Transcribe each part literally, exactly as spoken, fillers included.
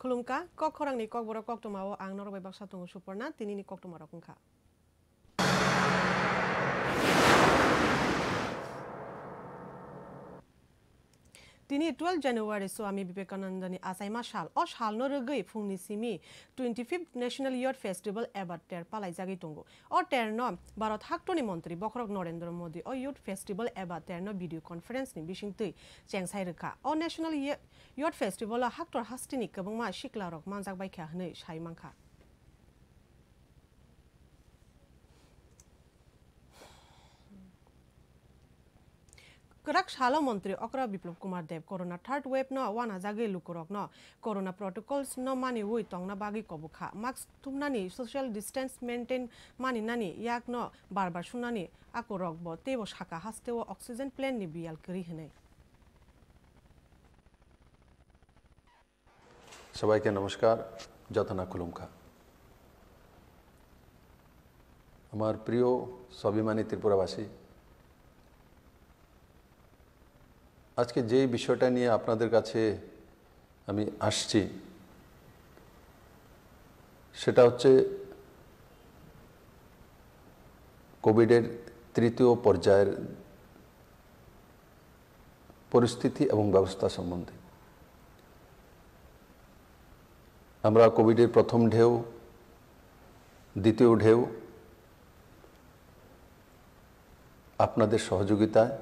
Khulumkha, kok khorangni kokborok koktwmao ang norok bai baksa tongo Suporna, tinini koktwmarok wngkha. Tini twelve January Swami Vivekanandani achaima sal. O salno rwgwi phungni simi twenty-fifth National Youth Festival eba ter palaijagwi tongo. O terno Bharat haktorni montri bokhorok Narendra Modi o Youth Festival eba terno video conference ni bisingtwi chengsai rwkha. O National Ye-, Youth Festival o haktor hasteni kwbangma siklarok manjak baikha hwnwi sai mankha. Kwrak salo montri okra Biplab Kumar Deb corona third wave no wanajagwi lukurokno corona protocols no maniwi tongna bagwi kobokha. Mask thumnani, social distance maintain maninani, yakno bar bar sunani akorokbo teibo saka hasteo oxygen plant ni biyal kwrwi hwnwi. সবাইকে নমস্কার, যতনা খুলুমখা। আমার প্রিয় স্বাভিমানী ত্রিপুরাবাসী, আজকে যেই বিষয়টা নিয়ে আপনাদের কাছে আমি আসছি, সেটা হচ্ছে কোভিডের তৃতীয় পর্যায়ের পরিস্থিতি এবং ব্যবস্থা সম্বন্ধে। আমরা কোভিডের প্রথম ঢেউ, দ্বিতীয় ঢেউ আপনাদের সহযোগিতায়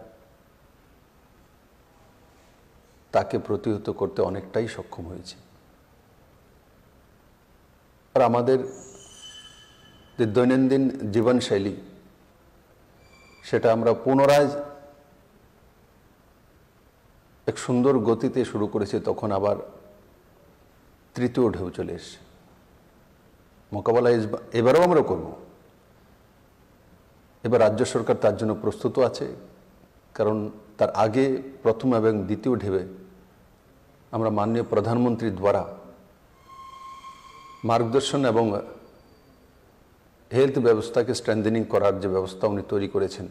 তাকে প্রতিহত করতে অনেকটাই সক্ষম হয়েছি। আর আমাদের যে দৈনন্দিন জীবনশৈলী, সেটা আমরা পুনরায় এক সুন্দর গতিতে শুরু করেছি, তখন আবার তৃতীয় ঢেউ চলে এসছে। মোকাবেলা এস-, এবারও আমরা করব। এবার রাজ্য সরকার তার জন্য প্রস্তুতও আছে, কারণ তার আগে প্রথম এবং দ্বিতীয় ঢেউয়ে আমরা মাননীয় প্রধানমন্ত্রী দ্বারা মার্গদর্শন এবং হেলথ ব্যবস্থাকে স্ট্রেংথেনিং করার যে ব্যবস্থা উনি তৈরি করেছেন,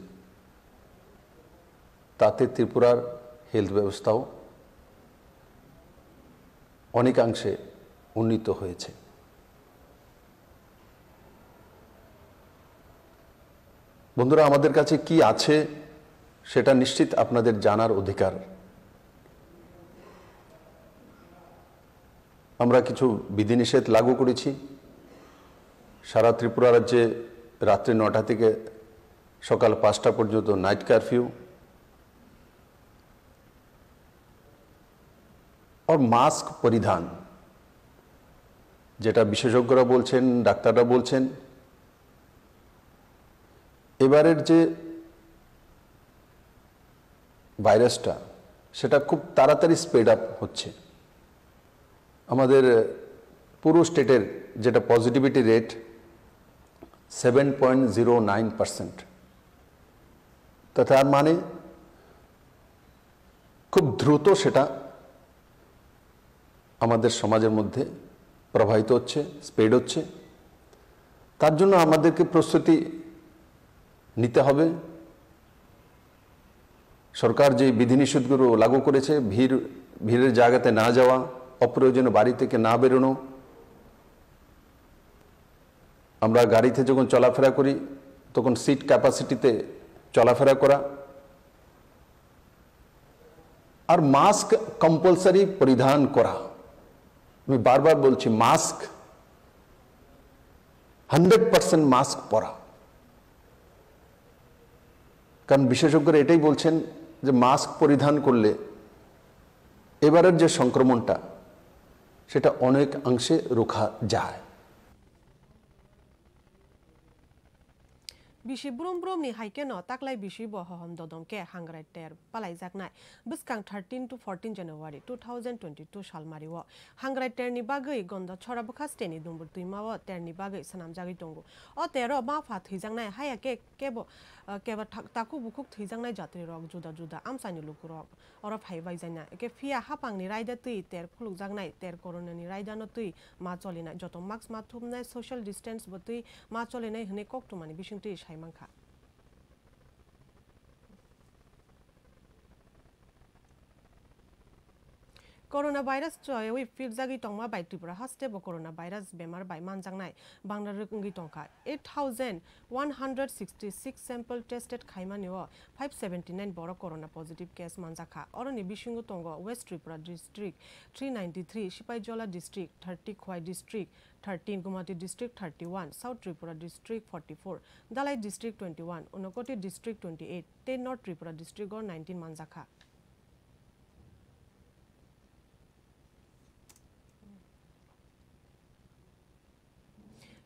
তাতে ত্রিপুরার হেলথ ব্যবস্থাও অনেকাংশে উন্নীত হয়েছে। বন্ধুরা, আমাদের কাছে কি আছে সেটা নিশ্চিত আপনাদের জানার অধিকার। আমরা কিছু বিধিনিষেধ লাগু করেছি। সারা ত্রিপুরা রাজ্যে রাত্রি নটা থেকে সকাল পাঁচটা পর্যন্ত নাইট কারফিউ। আর মাস্ক পরিধান, যেটা বিশেষজ্ঞরা বলছেন, ডাক্তাররা বলছেন, এবারের যে ভাইরাসটা, সেটা খুব তাড়াতাড়ি স্প্রেড আপ হচ্ছে। আমাদের পুরো স্টেটের যেটা positivity rate, seven point zero nine percent. তা তার মানে খুব দ্রুত সেটা আমাদের সমাজের মধ্যে প্রবাহিত হচ্ছে, স্প্রেড হচ্ছে। তার জন্য আমাদেরকে প্রস্তুতি নিতে হবে। সরকার যে বিধিনিষেধগুলো লাগু করেছে, ভিড়, ভিড়ের জায়গাতে না যাওয়া, অপ্রয়োজনীয় বাড়ি থেকে না বেরোনো, আমরা গাড়িতে যখন চলাফেরা করি, তখন সিট ক্যাপাসিটিতে চলাফেরা করা, আর মাস্ক কম্পালসারি পরিধান করা। আমি বারবার বলছি, মাস্ক, হান্ড্রেড পার্সেন্ট মাস্ক পরা। কারণ বিশেষজ্ঞরা এটাই বলছেন যে মাস্ক পরিধান করলে এবারের যে সংক্রমণটা, সেটা অনেক অংশে রোখা যায়। Bisi brum brum ni hai khe no taklai bisi bo hohom dodom khe hangrai ter palaijaknai. Bwskang thirteen to fourteen January two thousand twenty-two salmari o hangrai ter ni bagwi Gonda Chora bwkha state ni Dumbur twima o ter ni bagwi swnamjagwi tongo. O ter o ma pha thwijaknai, haya khe kebo, ah, kebo thak-, takhuk bukhuk thwijaknai jatri rok juda juda amchai ni luku rok. Oro phai bai jaina. Eke phiya hapang ni raida twi ter khulukjaknai, ter corona ni raida no twi ma cholinai. Joto mask ma thumnai, social distance bo twi ma cholinai hwnwi koktwma ni bising twi sai mankha. Coronavirus choyawi phirjagwi tongma bai Tripura hasteo coronavirus bemar bai manjaknai bangna rwk wngwi tongkha. Eight thousand one hundred sixty six sample tested khaimani o five seventy nine borok corona positive case manjakha. Oroni bisingo tongo West Tripura district three ninety three, Sipaijala district thirty, Khowai district thirteen, Gumati district thirty one, South Tripura district forty four, Dhalai district twenty one, Unakoti district twenty eight tei North Tripura district o nineteen manjakha.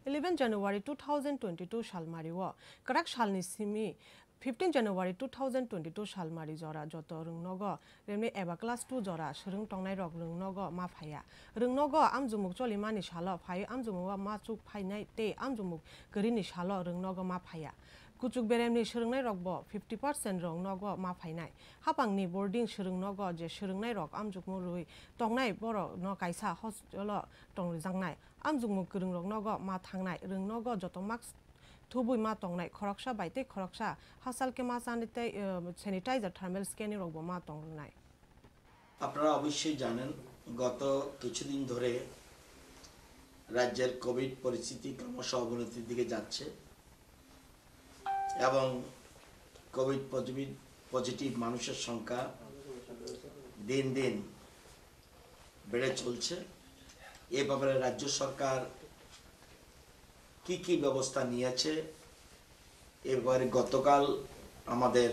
Eleven January two thousand twenty two salmario kwrak salni simi fifteen January two thousand twenty two salmari jora joto rwngnogo remni eba class two jora swrwng tongnairok rwngnogo ma phaiya. Rwngnogo amjumuk cholimani salo phaiwi amjumugo ma chuk phainai tei amjumuk kwrwini salo rwngnogo ma phaiya. Kuchuk beremni swrwngnairokbo fifty percent rwngnogo ma phainai. Hapangni boarding swrwngnogo je swrwngnairok amjukmung rwui tongnai borokno kaisa hostelo tongrijaknai. Amjukmung kwrwngroknogo ma thangnai, rwngnogo joto mask thubui ma tongnai, khoroksa bai tei khoroksa hasalkhe ma chani tei, eh, sanitizer, thermal scanning rokbo ma tong rwnai. আপনারা অবশ্যই জানেন, গত কিছুদিন ধরে রাজ্যের কোভিড পরিস্থিতি ক্রমশ অবনতির দিকে যাচ্ছে এবং কোভিড পজিটিভ, পজিটিভ মানুষের সংখ্যা দিন দিন বেড়ে চলছে। এ ব্যাপারে রাজ্য সরকার কি কি ব্যবস্থা নিয়েছে, এ ব্যাপারে গতকাল আমাদের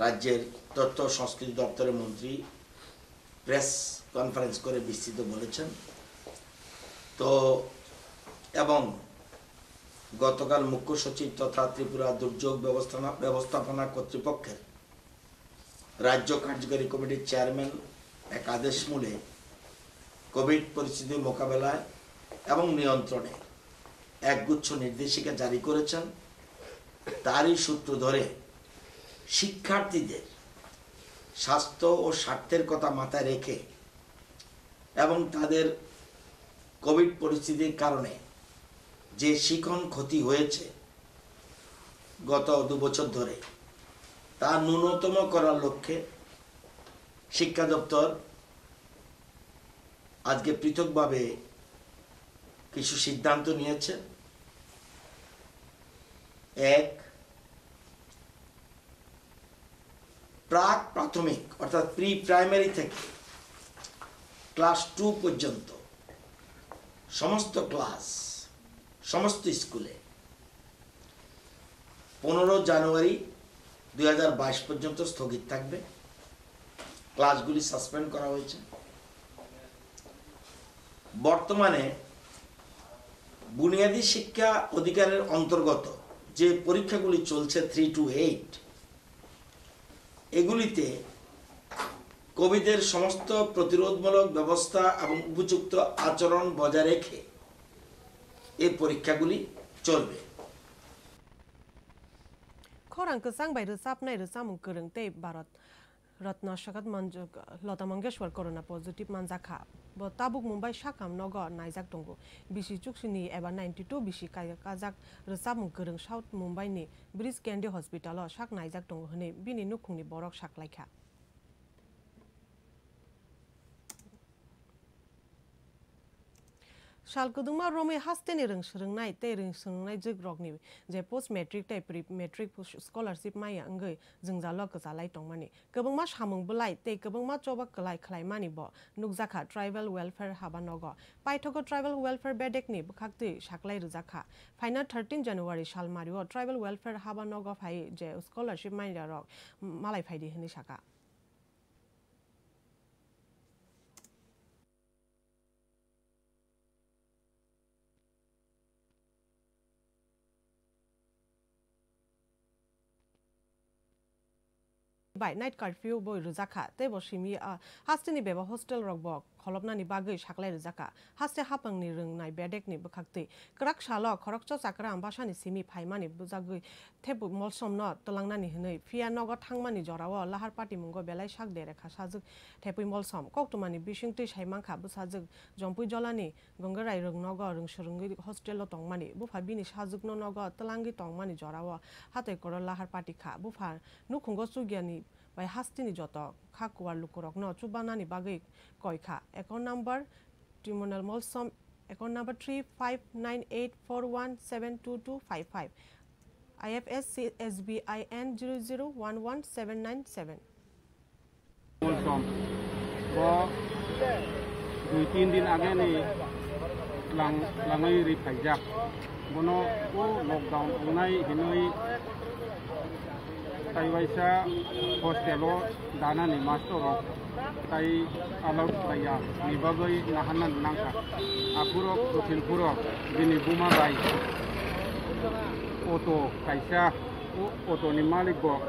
রাজ্যের তথ্য ও সংস্কৃতি দপ্তরের মন্ত্রী প্রেস কনফারেন্স করে বিস্তৃত বলেছেন। তো, এবং গতকাল মুখ্য সচিব তথা ত্রিপুরা দুর্যোগ ব্যবস্থাপনা, ব্যবস্থাপনা কর্তৃপক্ষের রাজ্য কার্যকরী কমিটির চেয়ারম্যান এক আদেশ মূলে কোভিড পরিস্থিতি মোকাবেলায় এবং নিয়ন্ত্রণে একগুচ্ছ নির্দেশিকা জারি করেছেন। তারই সূত্র ধরে শিক্ষার্থীদের স্বাস্থ্য ও স্বার্থের কথা মাথায় রেখে এবং তাদের কোভিড পরিস্থিতির কারণে যে শিখন ক্ষতি হয়েছে গত দু বছর ধরে, তা ন্যূনতম করার লক্ষ্যে শিক্ষা দপ্তর আজকে পৃথকভাবে কিছু সিদ্ধান্ত নিয়েছে। এক, প্রাক প্রাথমিক অর্থাৎ প্রি প্রাইমারি থেকে ক্লাস টু পর্যন্ত সমস্ত ক্লাস, সমস্ত স্কুলে পনেরো জানুয়ারি দুই হাজার বাইশ পর্যন্ত স্থগিত থাকবে। ক্লাসগুলি সাসপেন্ড করা হয়েছে। বর্তমানে বুনিয়াদী শিক্ষা অধিকারের অন্তর্গত যে পরীক্ষাগুলি চলছে, থ্রি টু এইট, এগুলিতে কোভিডের সমস্ত প্রতিরোধমূলক ব্যবস্থা এবং উপযুক্ত আচরণ বজায় রেখে এই পরীক্ষাগুলি চলবে। Khorang kwchang bai rwchapnai rwchapmung kwrwng tei Bharat Ratna Sagat Manjak Lata Mangeshwar corona positive manjakha. Bo tabuk Mumbai sakam nogo naijak tongo. Bisi chuksini eba ninety two bisi kaya kajak rwchapmung kwrwng South Mumbai ni Breach Candy Hospital o sak naijak tongo hwnwi bini nukhungni borok saklaikha. Sal kwdwngma romwi hasteni rwng swrwngnai tei rwng swrwngnai jwk rokni je post matric tei pre matric scholarship maya wngwi jwngjalo kwchalai tongmani kwbangma samung bwlai tei kwbangma choba kwlai khlaimani bo nukjakha tribal welfare haba nogo. Paithago tribal welfare bedekni bwkhaktwi saklai rwjakha. Phaina thirteen January salmario tribal welfare haba nogo phai je scholarship manya rok malai phaidi hwnwi saka. Bai night curfew bo rwjakha, tei bo simi, ah, hasteni beba hostel rok bo kholopnani bagwi saklai rwjakha. Haste hapangni rwngnai bedekni bwkhaktwi kwrak salo khoroksa chakra ambasani simi phaimani bujagwi thebwi molsomno twlangnani hwnwi, phiya nogo thangmani jorao lahar patimungo belai sak de rekha sajwk thepwi molsom. Koktwmani bisingtwi sai mankha bwsajwk Jompui Jolani Gongairai rwng nogo rwng swrwngwi hostel o tongmani. Bupha bini sajwkno nogo twlangwi tongmani jorao hatoi koro lahar pati kha. Bupha nukhungo chugyani bai hasteni joto kha kuwar lukurokno chubanani bagwi koi kha. Account number Tribunal Molsom, account number three five nine eight four one seven two two five five, I F S C S B I N zero zero one one seven nine seven. Molsom bo dui tin din age ni lang, langwi ri phaijak. Bono o lockdown wngnai hinwi tai waisa hostel o danani master rok tai allowed khlaiya ni bagwi naharna nangkha. Aphurok Dophil phuro bini buma bai auto kaisa, o auto ni malik bo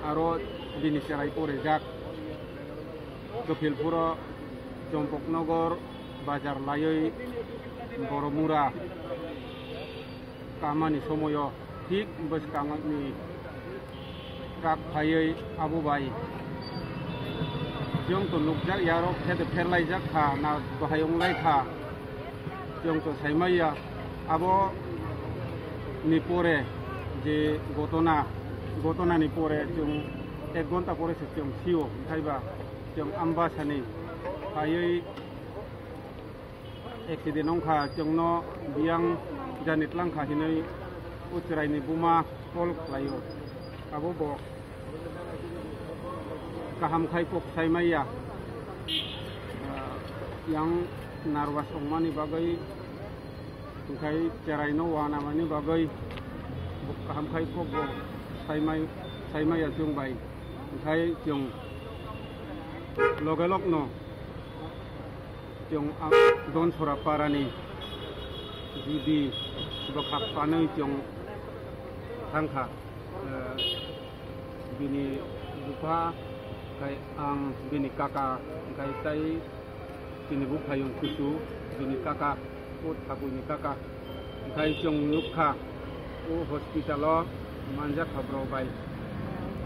aro bini cherai porijak. Dophil phuro Chompoknogor bazar laiwi Boromura kamani somoyo thik bwskangni truck phaiwi abo bai chwng to nukjak ya aro khe de pherlaijak kha na bahai wnglai kha. Chwng to saimaya abo ni pore je gotona, gotona ni pore chwng ek ghonta pore se chwng sio, onkaiba chwng Ambasani phaiwi accident wngkha, chwngno biyang jani twlangkha hinwi o chwraini buma call khlaio. Abo bo kaham khai kok sai maya. Ah, yang nervous wngmani bagwi, hwnkhe chwraino wanamani bagwi bo kaham khai kok bo sai mai, sai maya chwng bai. Hwnkhe chwng loge lokno chwng ang Donsora parani G B bwkhak panwi chwng thangkha. Eh, bini bupha khai ang bini kaka khai tai chini buphayung kusu bini kaka o thakuini kaka khai chwng nukha o hospital o manjakha borok bai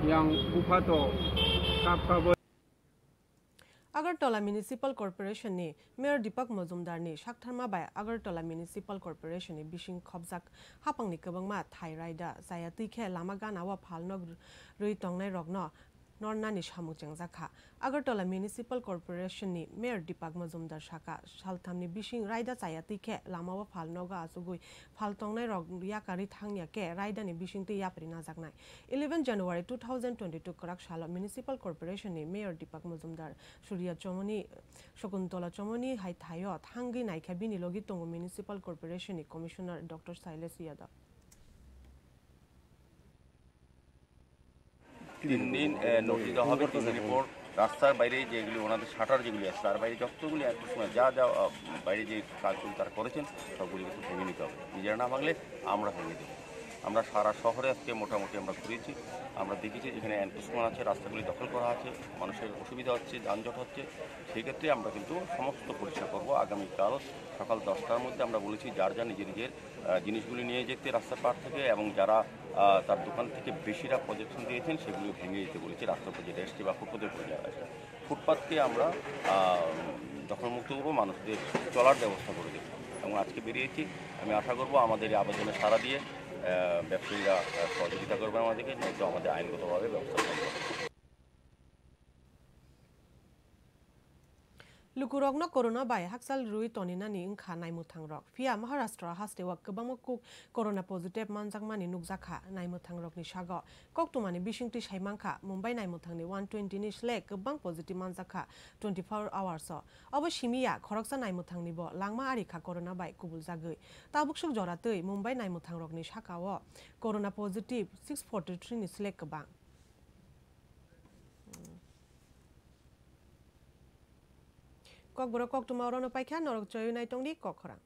yang bupha to kap kap. Agartala Municipal Corporation ni Mayor Deepak Majumdar ni saktharma bai Agartala Municipal Corporation ni bising khobjak hapang ni kwbangma thai raida chaya twi khe lama gana o phalno rwi tongnai rok no nornani samung chengjak kha. Agartala Municipal Corporation ni Mayor Deepak Majumdar saka, saltham ni bising raida chaya twi khe lama o phalnogo achugwi phal tongnai rok yakarwi thangya khe raida ni bising twi yapri najaknai. Eleven January two thousand twenty-two kwrak salo Municipal Corporation ni Mayor Deepak Majumdar, Surya Chomoni, Shakuntala Chomoni hai thaio thangwi naikha, bini logi tongo Municipal Corporation ni Commissioner Doctor Sailesh Yadav. তিন দিন, এ, নোটিশ দেওয়া হবে। তিন দিনের পর রাস্তার বাইরে যেগুলি ওনাদের শাটার যেগুলি আছে, তার বাইরে যতগুলি এনক্রোচমেন্ট, যা যা, আ, বাইরে যে কাজগুলি তারা করেছেন, সবগুলি কিন্তু ভেঙে নিতে হবে। নিজেরা না ভাঙলে আমরা ভেঙে দেবো। আমরা সারা শহরে আজকে মোটামুটি আমরা ঘুরেছি, আমরা দেখেছি যেখানে এনক্রোচমেন্ট আছে, রাস্তাগুলি দখল করা আছে, মানুষের অসুবিধা হচ্ছে, যানজট হচ্ছে, সেই ক্ষেত্রে আমরা কিন্তু সমস্ত পরিষ্কার করব। আগামীকাল সকাল দশটার মধ্যে আমরা বলেছি যার যার নিজের নিজের, আহ, জিনিসগুলি নিয়ে যেতে রাস্তার পাড় থেকে, এবং যারা, আহ, তার দোকান থেকে বেশিরা প্রজেকশন দিয়েছেন সেগুলি ভেঙে দিতে বলেছি রাস্তার উপর যেটা এসছে বা ফুটপাতের উপর যারা আছে। ফুটপাতকে আমরা, আহ, দখলমুক্ত করবো, মানুষদের চলার ব্যবস্থা করে দেবো। এবং আজকে বেরিয়েছি, আমি আশা করবো আমাদের এই আবেদনে সাড়া দিয়ে, আহ, ব্যবসায়ীরা, আহ, সহযোগিতা করবেন আমাদেরকে, নয়তো আমাদের আইনগতভাবে ব্যবস্থা নেওয়া হবে। Lukurokno corona bai hakchal rwi toninani wngkha naimwthangrok. Phiya Maharashtra hasteo kwbangma kuk corona positive manjakmani nukjakha naimwthangrokni sago. Koktwmani bisingtwi sai mankha, Mumbai naimwthangni one twenty ni slek kwbang positive manjakha twenty-four hours o. Obo simi ya, khoroksa naimwthangnibo langma ari kha corona bai kubuljagwi. Tabuksuk joratwi Mumbai naimwthangrokni sakao corona positive six forty three ni slek kwbang. Kokborok koktwma orono paikha, norok chaywi naitongdi Kokkhorang.